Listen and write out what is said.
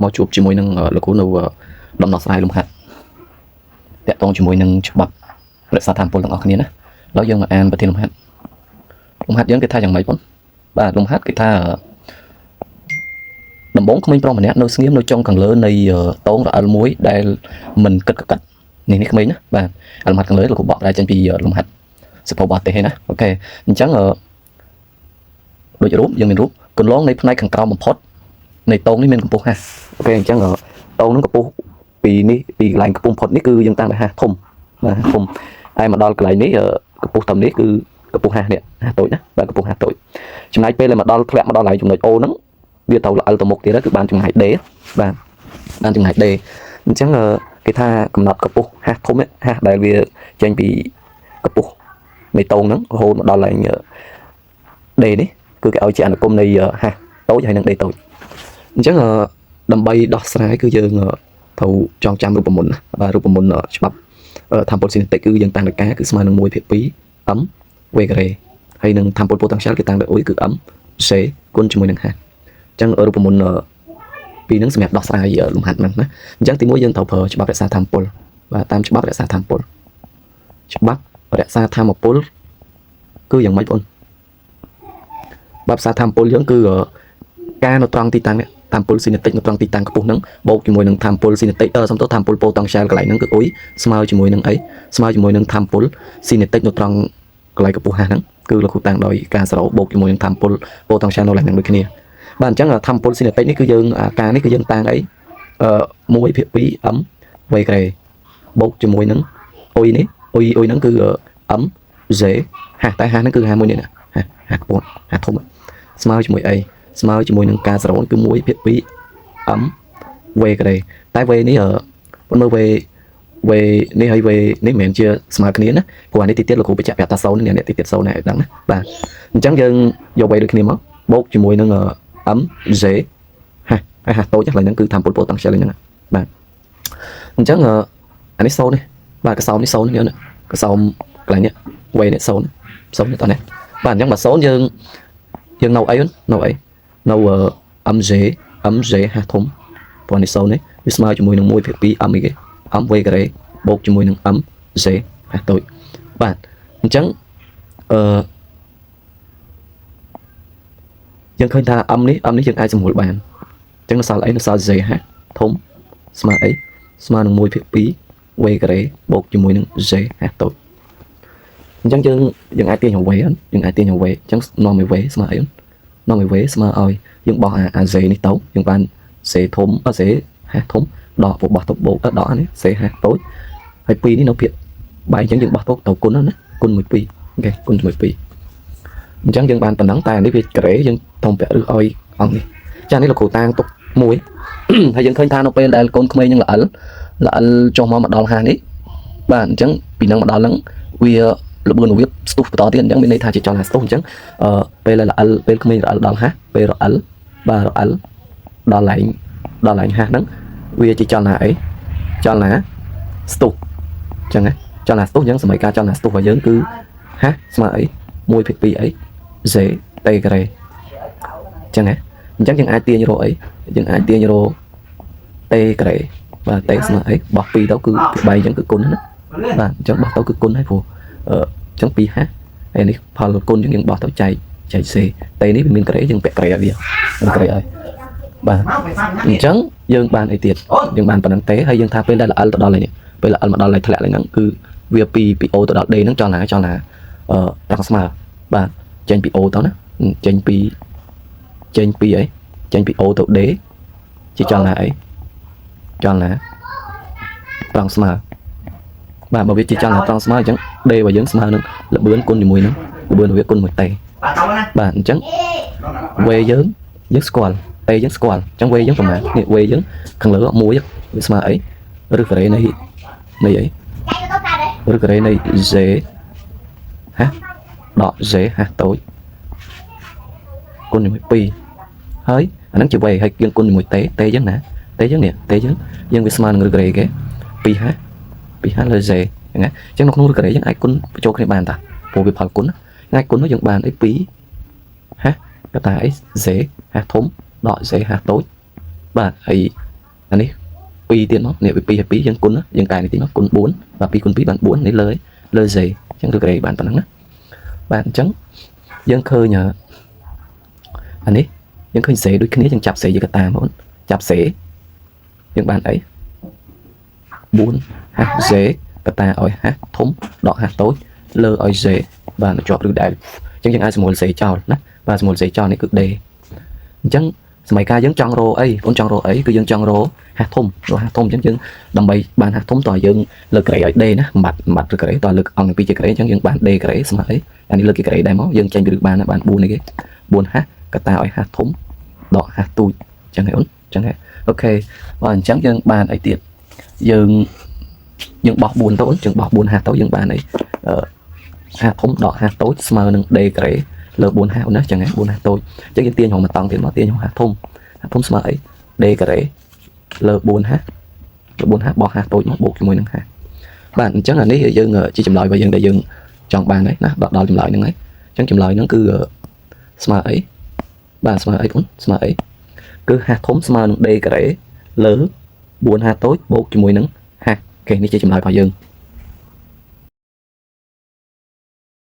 មកជួបជាមួយនឹងលោកគ្រូនៅដំណោះស្រាយលំហាត់តាក់ទងជាមួយនឹងច្បាប់រក្សាធម៌ពលទាំងអស់គ្នាណាឥឡូវយើងមកអានប្រធានលំហាត់លំហាត់យើងគេថាយ៉ាងម៉េចបងបាទលំហាត់គេថាដំបងក្មេងប្រុសម្នាក់នៅស្ងៀមនៅចុងខាងលើនៃតងរអិលមួយដែលមិនគិតកកាត់នេះនេះក្មេងណាបាទលំហាត់ខាងលើលោកគ្រូបកប្រែចេញពីលំហាត់សិភៅបរទេសឯណាអូខេអញ្ចឹងដូចរូបយើងមានរូបកន្លងនៃផ្នែកខាងក្រោមបំផុតនៃតងនេះមានកម្ពស់50អូខេអញ្ចឹងតងនឹងកម្ពស់ពីនេះពីកន្លែងកម្ពស់បំផុតនេះគឺយើងតាំងដោយ50ធំបាទធំហើយមកដល់កន្លែងនេះកម្ពស់ត្រឹមនេះគឺកម្ពស់50នេះ50តូចណាបាទកម្ពស់50តូចចំណែកពេលដែលមកដល់ធ្លាក់មកដល់កន្លែងចំណុច O ហ្នឹងវាត្រូវល្អិលទៅមុខទៀតគឺបានចម្ងាយ D បាទបានចម្ងាយ D អញ្ចឹងគេថាកំណត់កម្ពស់50ធំ50ដែលវាចេញពីកម្ពស់នៃតងហ្នឹងរហូតមកដល់កន្លែង D នេះគឺគេឲ្យជាអនុគមនៃ50តូចហើយនិង D តូចអញ្ចឹងដើម្បីដោះស្រាយគឺយើងត្រូវចងចាំរូបមន្តណាបាទរូបមន្តច្បាប់ធម្មពលស៊ីណេតិកគឺយើងតាំងដោយការគឺស្មើនឹង1/2 m v ការ៉េហើយនឹងធម្មពលប៉ូតង់ស្យែលគេតាំងដោយ U គឺ m c គុណជាមួយនឹង h អញ្ចឹងរូបមន្តពីរហ្នឹងសម្រាប់ដោះស្រាយលំហាត់ហ្នឹងណាអញ្ចឹងទីមួយយើងត្រូវប្រើច្បាប់រក្សាធម្មពលបាទតាមច្បាប់រក្សាធម្មពលច្បាប់រក្សាធម្មពលគឺយ៉ាងម៉េចបងបាទរក្សាធម្មពលយើងគឺការនៅត្រង់ទីតាំងនេះធម្មពលស៊ីណេតិកនៅត្រង់ទីតាំងខ្ពស់ហ្នឹងបូកជាមួយនឹងធម្មពលស៊ីណេតិកសំទោសធម្មពលប៉ូតង់ស្យែលកន្លែងហ្នឹងគឺអ៊ុយស្មើជាមួយនឹងអីស្មើជាមួយនឹងធម្មពលស៊ីណេតិកនៅត្រង់កន្លែងកម្ពស់50ហ្នឹងគឺលោកគ្រូតាំងដោយការសរោបូកជាមួយនឹងធម្មពលប៉ូតង់ស្យែលនៅកន្លែងហ្នឹងដូចគ្នាបាទអញ្ចឹងធម្មពលស៊ីណេតិកនេះគឺយើងការនេះគឺយើងតាំងអីអឺ1/2 m v ការ៉េបូកជាមួយនឹងអ៊ុយនេះអ៊ុយអ៊ុយហ្នឹងគឺ m g ហាតែហាហ្នឹងគឺហាមួយនេះណាហាហាខ្ពស់ហាធំស្មើជាមួយអីស្មើជាមួយនឹងការសរោគឺ1/2 m v ការ៉េតែ v នេះប៉ុន្តែ v v នេះហើយ v នេះមិនមែនជាស្មើគ្នាណាព្រោះអានេះទីទៀតលោកគ្រូបញ្ជាក់ប្រាប់ថា0នេះនេះទីទៀត0ណាឲ្យដឹងណាបាទអញ្ចឹងយើងយក v ដូចគ្នាមកបូកជាមួយនឹង m g ហាហើយហាតូចឡើយហ្នឹងគឺធម្មពលប៉ូតង់ស្យែលហ្នឹងបាទអញ្ចឹងអានេះ0នេះបាទកសោមនេះ0នេះកសោមកន្លែងនេះ v នេះ0 0នេះតោះនេះបាទអញ្ចឹងបើ0យើងយើងនៅអីនៅអីនៅ mg mg ហាធំព្រោះនេះ0នេះវាស្មើជាមួយនឹង1/2 m អីគេ m v ការ៉េបូកជាមួយនឹង m g ហាតូចបាទអញ្ចឹងអឺយើងឃើញថា m នេះ m នេះយើងអាចសម្រួលបានអញ្ចឹងនៅសល់អីនៅសល់ g ហាធំស្មើអីស្មើនឹង1/2 v ការ៉េបូកជាមួយនឹង g ហាតូចអញ្ចឹងយើងយើងអាចទាញ v យើងអាចទាញ v អញ្ចឹងនាំឲ្យ v ស្មើអីនាំឲ្យ v ស្មើឲ្យយើងបោះអាអា g នេះទៅយើងបាន c ធំអ c ហាធំដកបោះទៅបូកដកនេះ c ហាតូចហើយ2នេះនៅភាគបែងអញ្ចឹងយើងបោះទៅទៅគុណណាគុណមួយ2អូខេគុណជាមួយ2អញ្ចឹងយើងបានប៉ុណ្ណឹងតែនេះវាការ៉េយើងធំពាក់ឬឲ្យអង្គនេះចានេះលោកគ្រូតាងទុកមួយហើយយើងឃើញថានៅពេលដែលកូនក្មេងនឹងល្អិលល្អិលចុះមកមកដល់ហានេះបាទអញ្ចឹងពីនឹងមកដល់ហ្នឹងវាលបឿនវាស្ទុះបន្តទៀតអញ្ចឹងមានន័យថាជាចលនាស្ទុះអញ្ចឹងអឺពេលល្អិលពេលក្មេងរអិលដល់ហាពេលរអិលបាទរអិលដល់ឡើងដល់ឡើងហាហ្នឹងវាជាចលនាអីចលនាស្ទុះអញ្ចឹងណាចលនាស្ទុះអញ្ចឹងសម័យការចលនាស្ទុះរបស់យើងគឺហាស្មើអី1/2អី z t ការ៉េអញ្ចឹងណាអញ្ចឹងយើងអាចទាញរកអីយើងអាចទាញរក t ការ៉េបាទ t ស្មើអីបោះ2ទៅគឺពី3អញ្ចឹងគឺគុណណាបាទអញ្ចឹងបោះទៅគឺគុណហើយព្រោះអឺអញ្ចឹង2ហាហើយនេះផលគុណយើងយើងបោះទៅចែកចែក c t នេះវាមានការ៉េយើងពាក់ការ៉េឲ្យវាមានការ៉េឲ្យបាទអញ្ចឹងយើងបានអីទៀតយើងបានប៉ុណ្្នឹងទេហើយយើងថាពេលដែលល្អិលទៅដល់នេះពេលល្អិលមកដល់ធ្លាក់ហ្នឹងគឺវាពីពី O ទៅដល់ D ហ្នឹងចលនាចលនាអឺត្រង់ស្មើបាទចេញពី O ទៅណាចេញពីចេញពីអីចេញពី O ទៅ D ជាចលនាអីចលនាត្រង់ស្មើបាទបើវាជាចលនាត្រង់ស្មើអញ្ចឹង D របស់យើងស្មើនឹងល្បឿនគុណជាមួយនឹងល្បឿនវាគុណមួយ T បាទអញ្ចឹង V យើងយើងស្គាល់ T យើងស្គាល់អញ្ចឹង V យើងប្រហែលនេះ V យើងខាងលើ1វាស្មើអីឬការ៉េនៃនៃអីឬការ៉េនៃ Z ហាដក Z ហាតូចគុណជាមួយ2ហើយអាហ្នឹងជា V ហើយយើងគុណជាមួយ T T យើងណា T យើងនេះ T យើងយើងវាស្មើនឹងឬការ៉េគេ2ហា2ហាលើ Z ហ្នឹងណាអញ្ចឹងនៅក្នុងឬការ៉េយើងអាចគុណបញ្ចូលគ្នាបានតាព្រោះវាផលគុណណាអាចគុណនោះយើងបានអី2ហាកតាអី Z ហាធំដក Z ហាតូចបាទហើយ អានេះ2ទៀតមកនេះវា2ហើយ2យើងគុណយើងកែនេះតិចមកគុណ4បាទ2គុណ2បាន4នេះលើលើ z អញ្ចឹងឬការ៉េបានប៉ុណ្ណឹងណាបាទអញ្ចឹងយើងឃើញអានេះយើងឃើញ z ដូចគ្នាយើងចាប់ z យកតាបងចាប់ z យើងបានអី4 h z កតាឲ្យ h ធំដក h តូចលើឲ្យ z បាទជាប់ឬដែលអញ្ចឹងយើងអាចសម្រួល z ចោលណាបាទសម្រួល z ចោលនេះគឺ d អញ្ចឹងសម័យកាលយើងចង់រកអីបងចង់រកអីគឺយើងចង់រក h ធំរក h ធំអញ្ចឹងយើងដើម្បីបាន h ធំតើយើងលើកការ៉េឲ្យ d ណាបំបត្តិបំបត្តិឬការ៉េតើលើកអង្គពីរជាការ៉េអញ្ចឹងយើងបាន d ការ៉េស្មើអីអានេះលើកជាការ៉េដែរមកយើងចេញពីឬបានបាន4នេះគេ 4h កតាឲ្យ h ធំដក h ទូចអញ្ចឹងហ៎អូនអញ្ចឹងហ៎OK បាទអញ្ចឹងយើងបានអីទៀតយើងយើងបោះ4ទៅអូនយើងបោះ 4h ទៅយើងបានអីអឺ h ធំដក h តូចស្មើនឹង d ការ៉េលើ 4h អូនណាអញ្ចឹងហ៎ 4h តូចអញ្ចឹងយើងទាញរងមកតង់ទៀតមកទាញរង h ធំ h ធំស្មើអី d ការ៉េលើ 4h លើ 4h បោះ h តូចមកបូកជាមួយនឹង h បាទអញ្ចឹងអានេះយើងជាចម្លើយរបស់យើងដែលយើងចង់បានហើយណាដល់ដល់ចម្លើយហ្នឹងហើយអញ្ចឹងចម្លើយហ្នឹងគឺស្មើអីបាទស្មើអីបងស្មើអីគឺ h ធំស្មើនឹង d ការ៉េលើ 4h តូចបូកជាមួយនឹង h OK នេះជាចម្លើយរបស់យើង។